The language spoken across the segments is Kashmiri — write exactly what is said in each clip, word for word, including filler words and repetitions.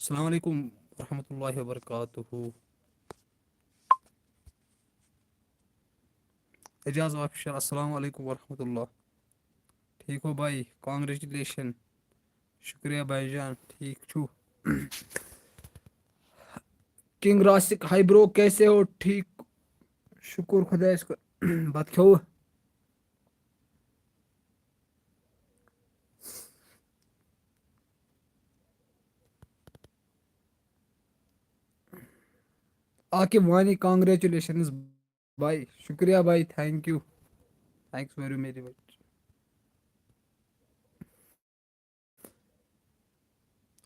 السلام علیکم ورحمۃ اللہ وبرکاتہ۔ اعجاز آفیشل، السلام علیکم ورحمۃ اللہ۔ ٹھیک ہو بھائی؟ کانگریچولیشن۔ شکریہ بھائی جان، ٹھیک چھو؟ کنگ راسک، ہائی برو، کیسے ہو؟ ٹھیک، شکر خدایس کُن۔ بتہٕ کھیوٚو؟ عاقب وانی، congratulations بھائی، شکریہ بھائی، thank you، thanks very much۔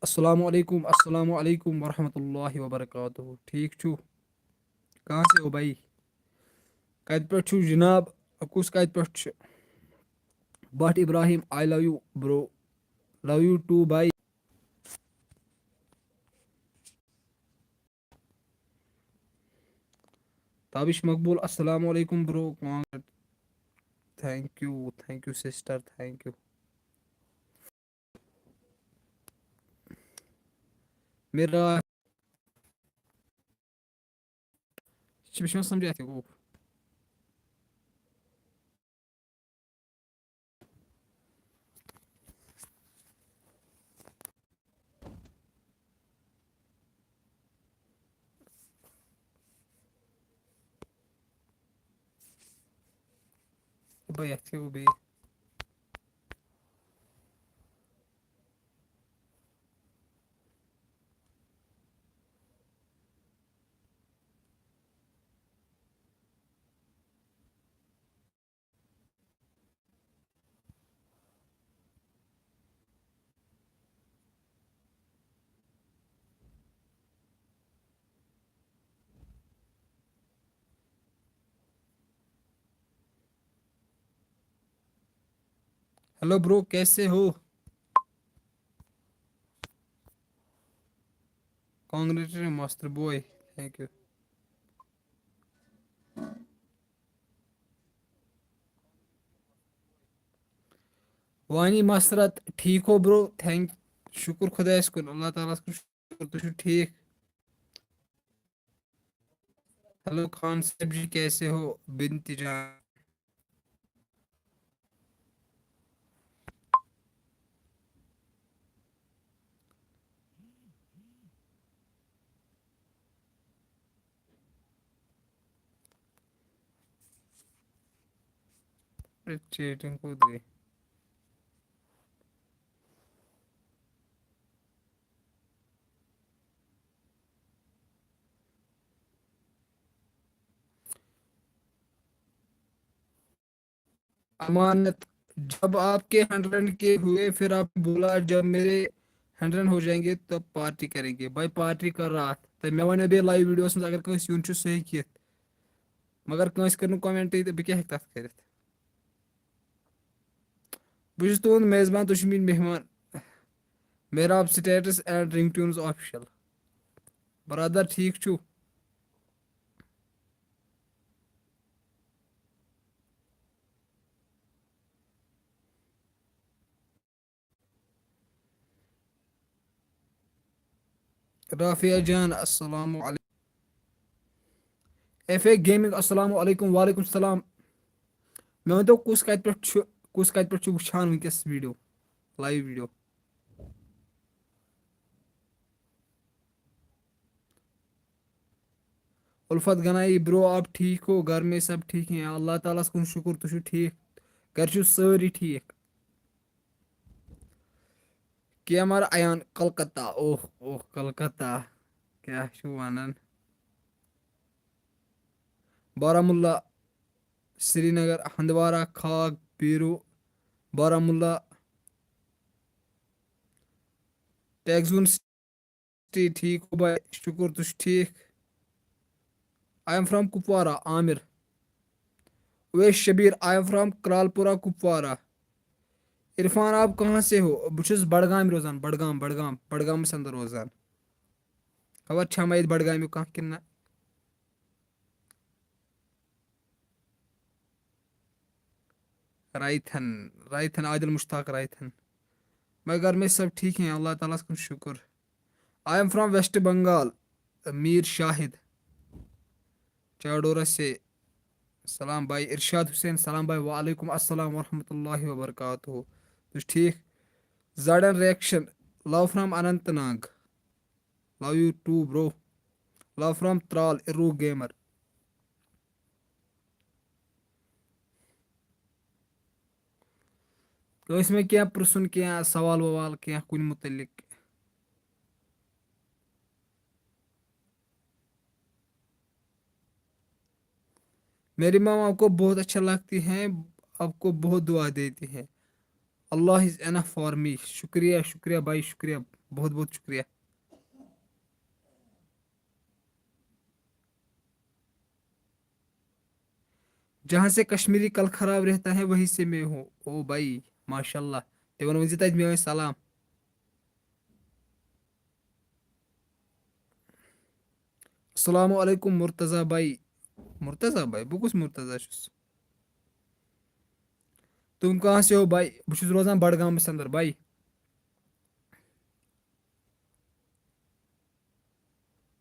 السلام علیکم، السلام علیکم ورحمۃ اللہ وبرکاتہ۔ ٹھیک چھو؟ کہاں سے ہو بھائی؟ کتہِ پٮ۪ٹھ چھو جناب؟ کُس کتہِ پٮ۪ٹھ چھُ؟ بٹ ابراہیم، I love you bro, love you too bhai۔ Tabish مقبول، السلام علیکم برو۔ Thank you, thank you sister, thank you۔ میرا چھِ مےٚ چھُنہٕ سمجھ اَتھ کیٛاہ گوٚو۔ بہٕ یَتھ کیٛاہ گوٚو بیٚیہِ؟ ہیلو برو، کیسے ہو؟ Congratulations master boy, thank you۔ Wani مسرت، ٹھیک ہو برو؟ تھینک، شکر خدایس کُن، اللہ تعالیٰ ہس کُن شکر، تُہۍ چھِو ٹھیک؟ ہیلو خان صاحب جی، کیسے ہو؟ بنت جان۔ چیٹنگ کوٚت گٔے؟ امانت، جب آپ کے ہنڈریڈ کے ہوئے، پھر آپ نے بولا جب میرے ہنڈریڈ ہو جائیں گے تب پارٹی کریں گے۔ بھائی، پارٹی کر رہا تھا۔ تہٕ مےٚ وَنیو بیٚیہِ لایِو ویٖڈیوَس منٛز اگر کٲنٛسہِ یُن چھُ، سُہ ہیٚکہِ یِتھ۔ مگر کٲنٛسہِ کٔر نہٕ کمنٹٕے تہٕ بہٕ کیٛاہ ہیٚکہٕ تَتھ کٔرِتھ؟ بہٕ چھُس تُہُنٛد میزبان، تُہۍ چھِو میٛٲنۍ مہمان۔ محراب status and ringtones official۔ برادر، ٹھیٖک چھُو؟ رافیہ جان، السلام علیکم۔ ایف اے گیمنگ، السلام علیکم۔ وعلیکم السلام۔ مےٚ ؤنۍتو، کُس کَتہِ پٮ۪ٹھ چھُ، کُس کَتہِ پٮ۪ٹھ چھُ وٕچھان وٕنکیٚس ویٖڈیو، لایِو ویٖڈیو؟ الفت گنایی، برو، آپ ٹھیک ہو؟ گھر میں سب ٹھیک ہیں؟ اللہ تعالیٰ ہس کُن شُکُر، تُہۍ چھِو ٹھیک؟ گھرِ چھِو سٲری ٹھیک؟ کے ایم آر ایان، کلکتہ، اوہ اوہ، کلکتہ، کیٛاہ چھِو ونان؟ بارہمولہ، سرینگر، ہندوارہ، کھاگ، پیرو، بارہمولہ، ٹیکزون سٹی، ٹھیک ہو بھائی؟ شکر، تُہۍ چھِو ٹھیک؟ I am from Kupwara, Aamir. Owais Shabbir, I am from Kralpora, Kupwara. Irfan, آپ کہاں سے ہو؟ بہٕ چھُس بڈگامہِ روزان، بڈگام، بڈگام، بڈگامس اندر روزان۔ خبر چھا مےٚ ییٚتہِ بڈگامیُک کانٛہہ کِنہٕ نہ؟ رایتھن، رایتھن، عادل مشتاق رایتھن۔ مگر میں سب ٹھیک ہیں، اللہ تعالیٰ ہس کُن شکر۔ I am from West Bengal. Mir Shahid, Chadora se. Salam bhai. Irshad Hussain, salam bhai. Wa alaikum assalam wa rahmatullahi wa barakatuh. تُہۍ چھِو ٹھیٖک؟ Zadan reaction. Love from Anantnag. Love you too, bro. Love from Tral, Iru Gamer. کٲنٛسہِ مےٚ کینٛہہ پرٛژھُن، کینٛہہ سوال ووال، کینٛہہ کُنہِ مُتعلِق؟ میری ماما آپ کو بہت اچھا لگتی ہیں، آپ کو بہت دعا دیتی ہیں. Allah is enough for me. شُکریہ، شُکریہ بھائی، شُکریہ، بہت بہت شُکریہ. جہاں سے کشمیری کل خراب رہتا ہے، وہیں سے میں ہوں. او بھائی، ماشاء اللہ. تِمن ؤنۍ زِ تَتہِ مےٚ ٲسۍ سلام. السلام علیکم مرتضی بھائی. مرتضی بھائی؟ بہٕ کُس مرتضی چھُس؟ تم کہاں سے ہو بھائی؟ بہٕ چھُس روزان بڈگامس اندر بھائی.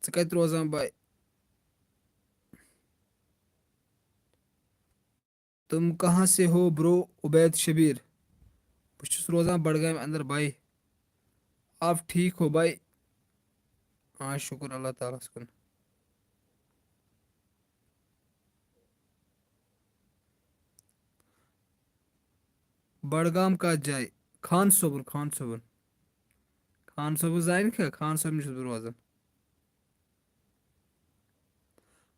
ژٕ کتہِ روزان بھائی؟ تم کہاں سے ہو برو؟ عبید شبیر. بہٕ چھُس روزان بڈگامہِ اندر بھائی. آپ ٹھیک ہو بھائی؟ ہاں، شُکُر اللہ تعالیٰ ہَس کُن. بڈگام کَتھ جایہِ؟ خان صٲبُن، خان صٲبُن. خان صٲبُن زانہِ کھا؟ خان صٲبُن چھُس بہٕ روزان.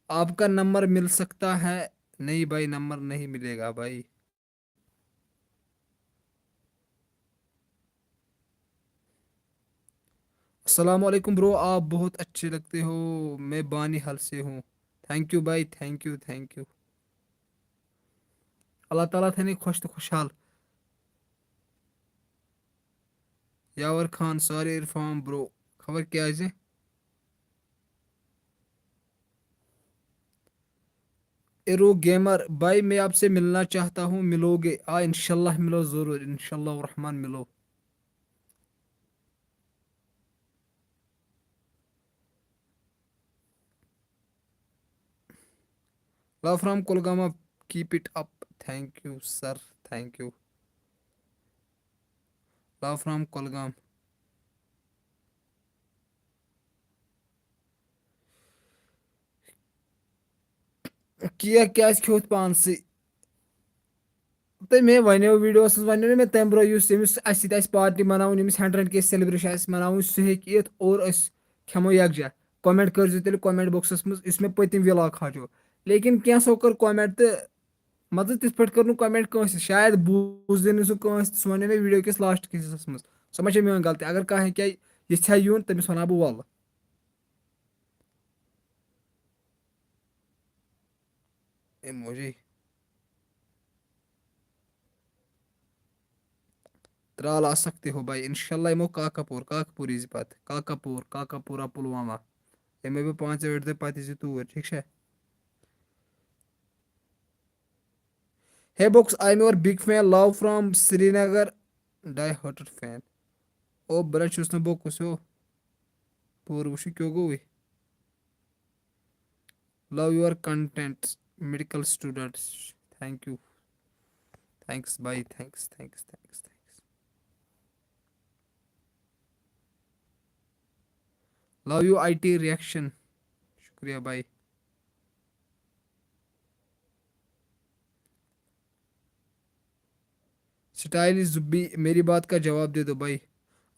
آپ کا نمبر مل سکتا ہے؟ نہیں بھائی، نمبر نہیں ملے گا بھائی. السلام علیکم برو، آپ بہت اچھے لگتے ہو. میں بانی حل سے ہوں. تھینک یو بھائی، تھینک یو، تھینک یو. اللہ تعالیٰ تھٲینَے خۄش تہٕ خۄشحال. یاور خان، سارے عرفان برو، خبر کیٛازِ؟ ایرو گیمر بھائی، میں آپ سے ملنا چاہتا ہوں، ملو گے؟ آ، انشاءاللہ ملو ضرور، انشاءاللہ الرحمن ملو. Love from Kolgama, keep it up. Thank you sir, thank you. Love from Kolgam. Cake کیٛازِ کھیوٚتھ پانسٕے؟ تہٕ مےٚ وَنیو ویٖڈیوَس منٛز، وَنیو نہٕ مےٚ تَمہِ برونٛہہ، یُس ییٚمِس اَسہِ سۭتۍ آسہِ پارٹی مَناوٕنۍ، ییٚمِس ہنٛڈرنٛڈ کے سیلبریشن آسہِ مَناوٕنۍ، سُہ ہیٚکہِ یِتھ اور أسۍ کھٮ۪مو یَکجاہ. کمنٹ کٔرۍزیو تیٚلہِ کمنٹ بوکسَس منٛز، یُس مےٚ پٔتِم وِلاگ کھاجو. لیکن کینٛژھو کٔر کمنٹ تہٕ مطلب تِتھ پٲٹھۍ کٔر نہٕ کمنٹ کٲنٛسہِ، شاید بوٗز نہٕ سُہ کٲنٛسہِ، سُہ وَنیو مےٚ ویٖڈیو کِس لاسٹ کِس حِصَس منٛز. سۄ ما چھےٚ میٛٲنۍ غلطی؟ اگر کانٛہہ ہیٚکہِ ہا، ییٚژھِ ہا یُن، تٔمِس وَنہٕ ہا بہٕ وَلہٕ. اے موجی. ترال آ سکتے ہو بھائی، انشاءاللہ یِمو کاکاپوٗر، کاکاپوٗر ییٖزِ پتہٕ، کاکاپوٗر، کاکاپوٗرا پُلوامہ. یِمے بہٕ پانٛژِ ٲٹھِ دۄہہِ، پتہٕ ییٖزِ توٗرۍ، ٹھیٖک چھا؟ Hey books, I'm your big fan, love from Srinagar, die hearted fan. او برا چھُس نہٕ بہٕ کُس ہیو پوٗرٕ وٕچھُن کیٛاہ گوٚوُے. Love your content, medical students. Thank you. Thanks, bye. Thanks, thanks, thanks, thanks. Love you, I T reaction. شُکریہ بھائی. اسٹائل زبی، میری بات کا جواب دے دو بھائی.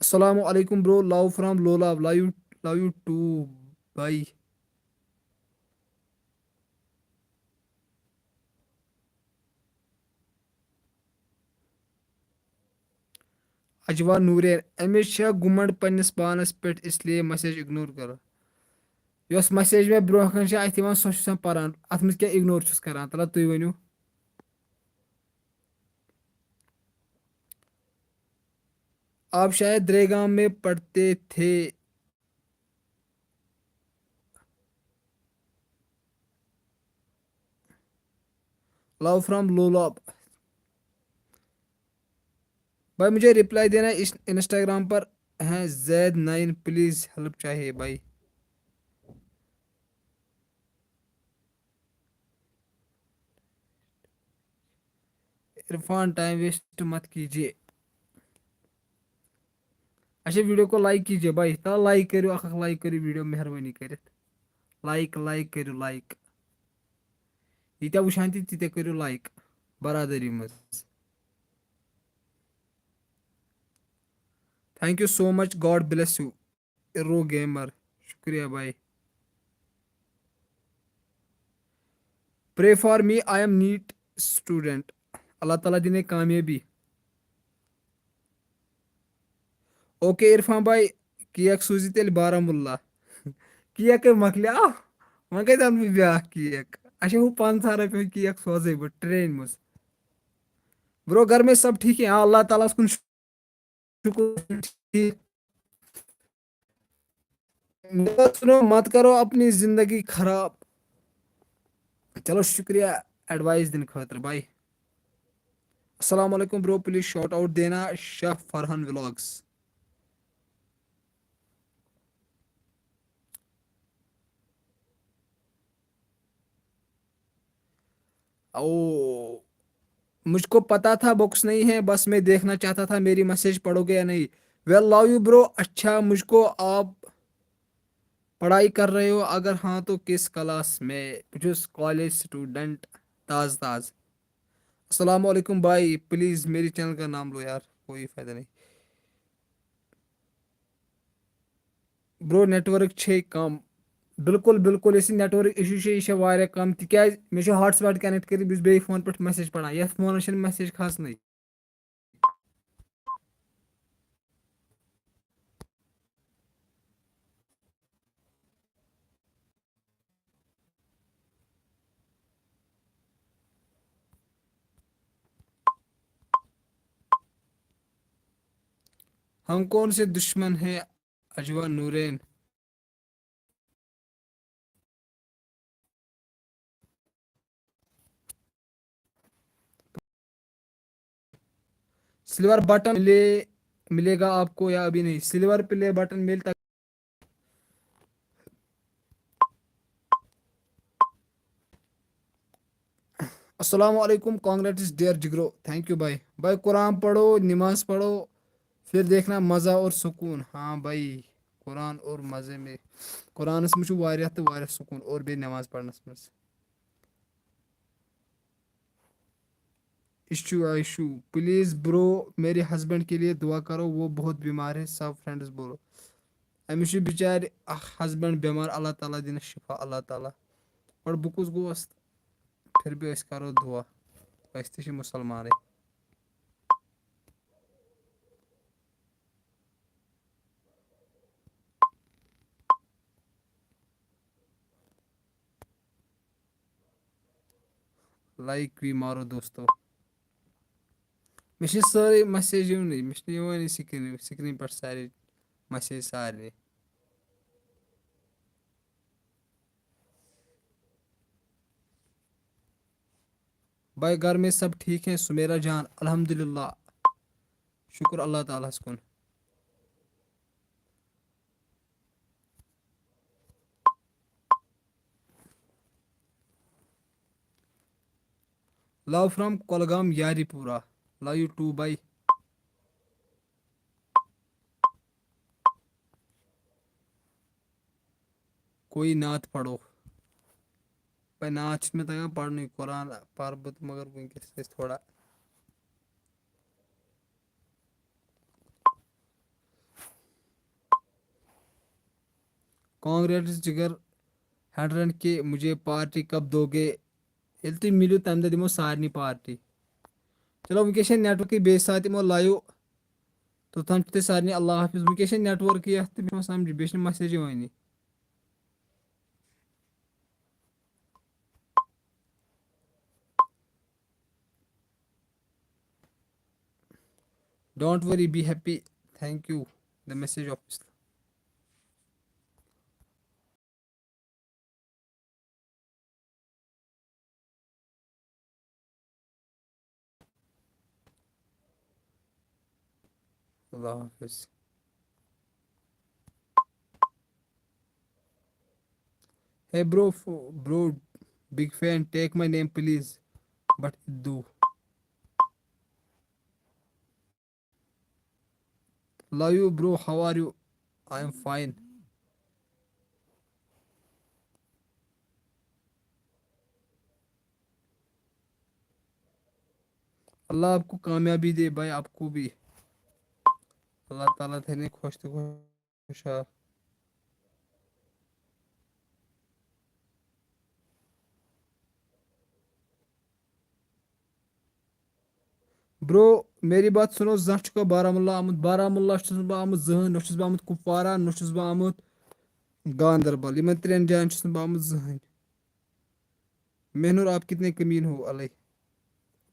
السلام علیکم برو، love from Lolab, love you, love you too bhai. اجوا نورین، أمِس چھےٚ گُمنڈ پننِس پانس پٮ۪ٹھ، اس لیے مسیج اگنور کرو. یۄس مسیج مےٚ برونٛہہ کنہِ چھےٚ اتھِ یِوان، سۄ چھُس بہٕ پران، اتھ منٛز کیٛاہ اگنور چھُس کران؟ تلہ تُہۍ ؤنِو. آپ شاید درے گام میں پڑھتے تھے. Love from Lolab. بھائی مجھے رپلائی دینا اس انسٹاگرام پر. ہیں زید نائن، پلیز ہیلپ چاہیے بھائی۔ عرفان، ٹائم ویسٹ مت کیجیے۔ اچھا، ویڈیو کو لائک کیجیے بھائی، تا لائک کٔرِو، اکھ اکھ لائک کٔرِو ویڈیو مہربٲنی کٔرِتھ۔ لائک، لائک کٔرِو لائک۔ ییٖتیٛاہ وٕچھان تہِ تیٖتیٛاہ کٔرِو لائک برادٔری منٛز۔ Thank you so much, God bless you, Iro Gamer. شُکریہ بھائی۔ Pray for me, I am NEET student. اللہ تعالیٰ دِنَے کامیٲبی۔ اوکے عرفان بھائی، کیک سوٗزِ تیٚلہِ بارہمولہ۔ کیک ہے مۄکلیو، وۄنۍ کَتہِ اَنہٕ بہٕ بیٛاکھ کیک؟ اچھا، ہُہ پنٛژاہ رۄپیہِ ہُنٛد کیک سوزَے بہٕ ٹرٛینہِ منٛز۔ برو، گھر میں سب ٹھیک ہے؟ ہاں، اللہ تعالیٰ ہَس کُن شُکُر، ٹھیٖک۔ مےٚ سُنو، مت کرو اپنی زندگی خراب۔ چلو، شُکریہ ایڈوائس دِنہٕ خٲطرٕ بھائی۔ السلام علیکم برو، پلیز شاٹ آؤٹ دینا شاہ فرحان ولاگز۔ او، مجھ کو پتا تھا باکس نہیں ہے، بس میں دیکھنا چاہتا تھا میری میسج پڑھو گے یا نہیں۔ ویل، لو یو برو۔ اچھا، مجھ کو آپ پڑھائی کر رہے ہو؟ اگر ہاں تو کس کلاس میں؟ بہٕ چھُس کالج سٹوڈنٹ تازٕ تازٕ۔ السلام علیکم بھائی، پلیز میری چینل کا نام لو یار، کوئی فائدہ نہیں۔ برو، نیٹ ورک چھے کم۔ بالکل، بالکل، یُس یہِ نیٹ ورک ایشو چھُ، یہِ چھُ واریاہ کم، تِکیازِ مےٚ چھُ ہاٹ سپاٹ کنیکٹ کٔرِتھ، بہٕ چھُس بیٚیہِ فون پٮ۪ٹھ میسج پران، یتھ فونس چھنہٕ میسج کھسنٕے۔ ہم کون سے دشمن ہے؟ اجوا نورین۔ سلور بٹن ملے، ملے گا آپ کو یا ابھی نہیں؟ سلور پلے بٹن ملتا۔ السلام علیکم، congrats dear جگرو، thank you بھائی۔ بھائی، قرآن پڑھو، نماز پڑھو، پھر دیکھنا مزہ اور سکون۔ ہاں بھائی، قرآن اور مزے میں، قرآنس منٛز چھُ واریاہ تہٕ واریاہ سکون اور بیٚیہِ نماز پرنس منٛز۔ ایشو، ایشو، پلیز برو، میرے ہسبینڈ کے لیے دعا کرو، وہ بہت بیمار ہے، سب فرینڈز بولو۔ أمِس چھُ بِچارِ اکھ ہسبینڈ بیمار، اللہ تعالیٰ دِنَس شفا، اللہ تعالیٰ۔ اور بہٕ کُس گوس؟ پھر بھی أسۍ کرو دعا، أسۍ تہِ چھِ مُسلمانٕے۔ لائک بھی مارو دوستو۔ مےٚ چھِ سٲرٕے میسیج یِونٕے، مےٚ چھِنہٕ یِوانٕے سکرین، سکرین پٮ۪ٹھ سارے میسیج سارنٕے۔ بھائی، گھر میں سب ٹھیک ہیں؟ سمیرا جان، الحمدللہ، شکر اللہ تعالیٰ ہس کُن۔ Love from کۄلگام یاری پورہ۔ Love you too بھائی۔ کوئی نعت پڑھو۔ بھائی، نعت چھِ مےٚ تَگان پَرنُے، قرآن پَرٕ بہٕ تہٕ مگر وٕنکیٚس گژھِ تھوڑا۔ Congrats جگر، ہنڈرنڈ کے، مجھے پارٹی کب دو گے؟ ییٚلہِ تُہۍ مِلِو تَمہِ دۄہ دِمو سارنٕے پارٹی۔ چلو، وٕنکیٚس چھےٚ نیٹورکٕے، بیٚیہِ ساتہٕ یِمو لایِو۔ توٚتام چھُ تۄہہِ سارنٕے اللہ حافظ۔ وٕنکیٚس چھےٚ نیٹورکٕے یَتھ تہٕ مےٚ چھُنہٕ سَمجھی، بیٚیہِ چھِنہٕ میسیجی یِوٲنی۔ Don't worry, be happy. Thank you. The message of Islam. اللہ حافظ۔ Hey bro, f- bro, big fan. Take my name, please. But do. Love you, bro. How are you? I am fine. اللہ آپ کو کامیابی دے بھائی، آپ کو بھی اللہ تعالیٰ تھے نے خوش تو خوشحال۔ برو، میری بات سنو، زانٛہہ چھُکھا بارہمولہ آمُت؟ بارہمولہ چھُس نہٕ بہٕ آمُت زٕہٕنۍ، نہ چھُس بہٕ آمُت کُپوارہ، نہ چھُس بہٕ آمُت گاندربل۔ یِمن ترٛٮ۪ن جاین چھُس نہٕ بہٕ آمُت زٕہٕنۍ۔ مہنور، آپ کتنے کمین ہو علی؟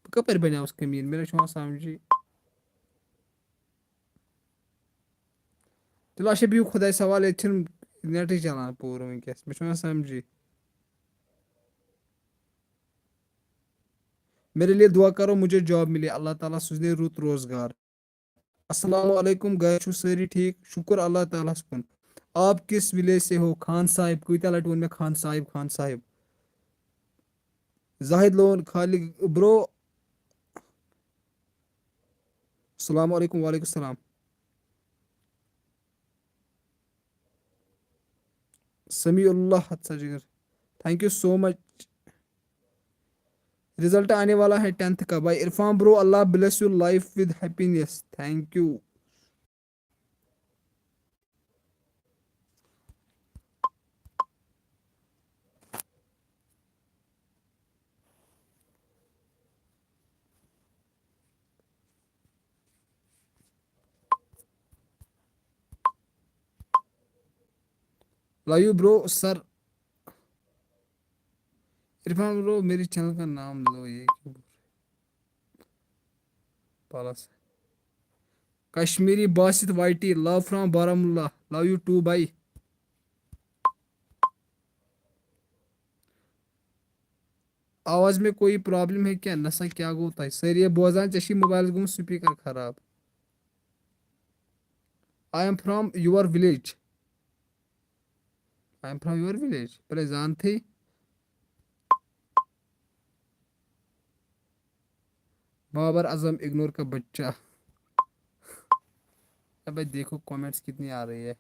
بہٕ کپٲرۍ بنیوس کمین؟ مےٚ نہ چھُ یِوان سمجھی۔ تیٚلہِ اچھا بِہِو خۄدایَس حوالہٕ، ییٚتہِ چھُنہٕ نیٹٕے چلان پوٗرٕ وٕنکیٚس، مےٚ چھُنہٕ یِوان سمجھی۔ میرے لیے دعا کرو، مجھے جاب ملے، اللہ تعالیٰ سوزنے رُت روزگار۔ السلام علیکم، گرِ چھِو سٲری ٹھیٖک؟ شُکُر اللہ تعالیٰ ہَس کُن۔ آپ کس ولیج سے ہو؟ خان صاحب، کۭتیٛاہ لٹہِ ووٚن مےٚ خان صاحب، خان صاحب؟ زاہد لون، خالد برو۔ السلام علیکم، وعلیکم السلام۔ سمیع اللہ، ہتھ سا جگر۔ Thank you so much. Result آنے والا ہے ٹینتھ کا۔ بھائی عرفان برو، اللہ bless you life with happiness. Thank you. Love you bro, sir. Irfan برو، میری چینل کا نام لو، یہ کیوں بول رہے؟ پالس۔ Kashmiri Basit Y T, love from Baramulla, love you too bhai. آواز میں کوئی پرابلم ہے کیا؟ نہ سا، کیٛاہ گوٚو تۄہہِ؟ سٲری ہے بوزان، ژےٚ چھُے موبایلَس گوٚمُت speaker خراب۔ I am from your village. I am from your village. پہلے زانتھٕے۔ بابر اعظم اگنور کا بچہ۔ اب دیکھو comments کتنی آ رہی ہے۔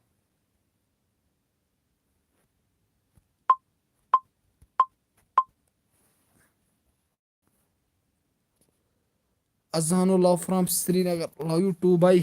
Azano love from Srinagar. Love you too, bhai.